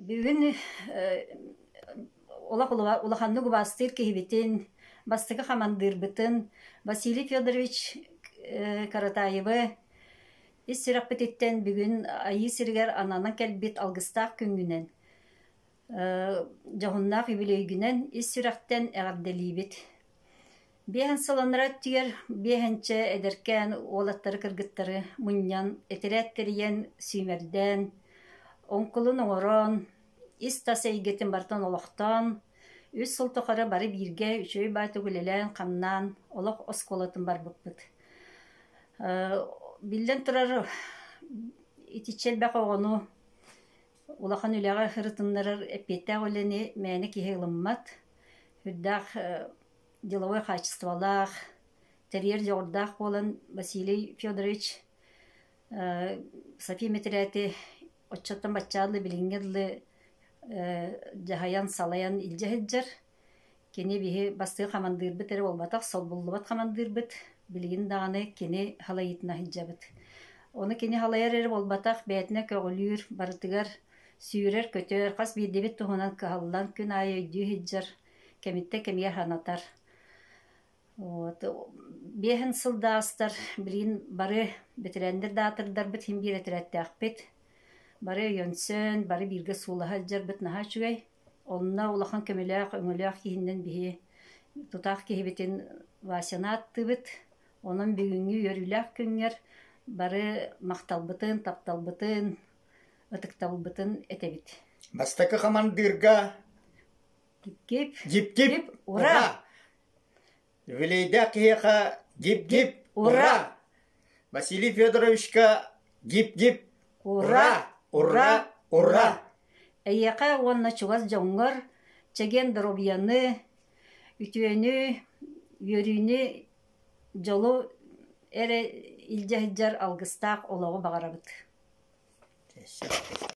Бүгүн олох улаханнык убаастыыр киһибитин, бастакы хамандыырбытын Василий Федорович Каратаевы ис сүрэхпититтэн бүгүн Айыы сиригэр ананан кэлбит алгыстаах күҥҥүнэн, дьоһуннаах үбүлүөйгүнэн ис сүрэхтэн эҕэрдэлиибит! Биэһэн сыл анараа өттүгэр биэһэнчэ эдэркээн уолаттары-кыргыттары мунньан, этэрээт тэрийэн, сүүмэрдээн, оҥкулун оҥорон, ис-тас эйгэтин барытын олохтоон, үс сыл тухары бары бииргэ үчүгэй баайтык үлэлээн-хамнаан олох оскуолатын барбыппыт. Биллэн турар, итиччэ элбэх оҕону улахан үлэҕэ ырытыннарар эппиэттээх үлэни мээнэ киһи ылыммат. Үрдээх деловой хаачыстыбалаах, тэрийэр дьоҕурдаах буолан Василий Федорович София мэтэрээти оччоттон баччаа дылы билиҥҥэ дылы дьаһайан, салайан илдьэ сылдьар. Кини биһи бастакы хамандыырбыт эрэ буолбатах, солбуллубат хамандыырбыт. Билигин даҕаны кини халайыытына сылдьабыт. Ону кини халайар эрэ буолбатах, бэйэтинэ көҕүлүүр, барытыгар сүүрэр-көтөр, хас биирдиибит туһунан кыһаллан күн аайы өйдүү сылдьар кэмиттэн кэмигэр санатар. Вот. Биэһин сыл да аастар, билигин бары бэтэрээннэр да аатырдарбыт иһин биир этэрээттээхпит. Бары өйөнсөн, бары бииргэ суулаһа сылдьарбыт наһаа үчүгэй. Онно улахан көмөлөөх, өҥөлөөх киһинэн биһи тутаах киһибитин Васяны ааттыыбыт. Онон бүгүҥҥү үөрүүлээх күҥҥэр бары махталбытын, тапталбытын, ытыктабылбытын этэбит. Бастакы хамандыырга Гип-гип, Гип-гип, ура! Юбилейдаах киһиэхэ гип-гип, ура! Василий Федоровичка гип-гип, ура! Ура! Ура! Эйиэхэ уонна чугас дьоҥҥор чэгиэн доруобуйаны, үтүөнү, үөрүүнү, дьолу эрэ илдьэ сылдьар алгыстаах олоҕу баҕарабыт.